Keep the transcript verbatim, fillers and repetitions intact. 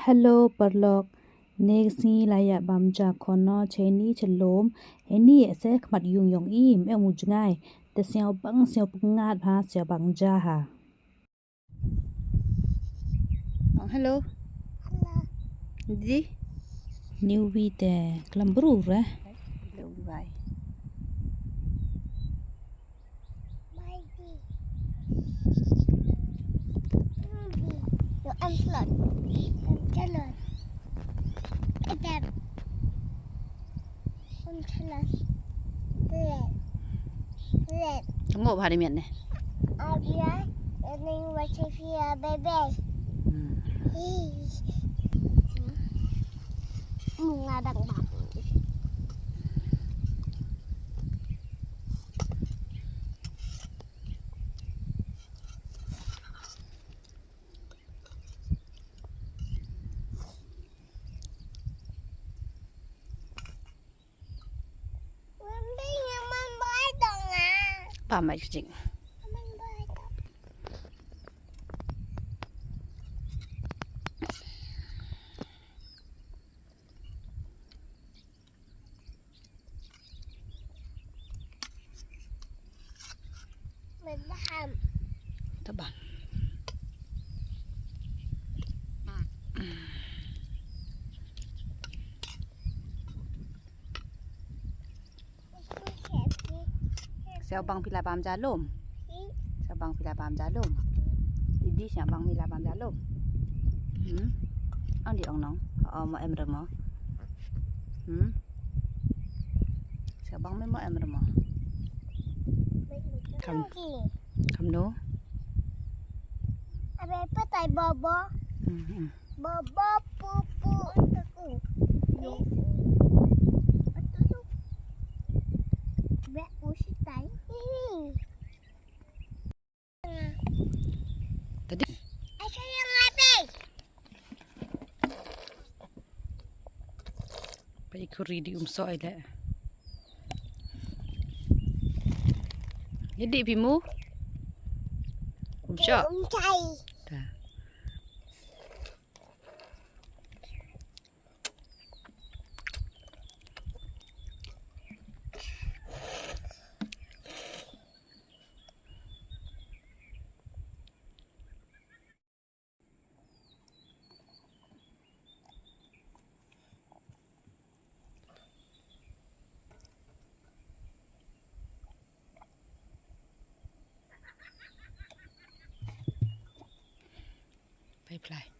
Hello paralok. Ne ka sngi la ïa bam ja khon noh cha ini cha lum. Ini ïa se khmat ïung ïong i, em u jngai. Te sngewbang sngewpyngngad ha, sngewbang ja ha. Oh, hello. Hello. Di? Niwi te klam bru re. Hello, bye. Bye, Di. Di. Yo, I'm slot. I'm jealous. Adam. Tengok bha di mian ne. Abia, ning wa chefia bebe. Hmm. Hi. Munga dang ba. Ba mai jing. Taban. Sngewbang phi la bam ja lum. Sngewbang phi la bam ja lum. Di di sngewbang phi la bam ja lum. Hmm. Ong di ong nong. Oh, mo em re mo. Hmm. Sngewbang me mo em re mo. Kam. Kam no. Abe petai bobo. Hmm, hmm. Bobo pupu. Yo. Be usitai. Tadi. Pai khuri di um soi le. Jadi pimu. Um soi. Um soi. Ta. Bye bye.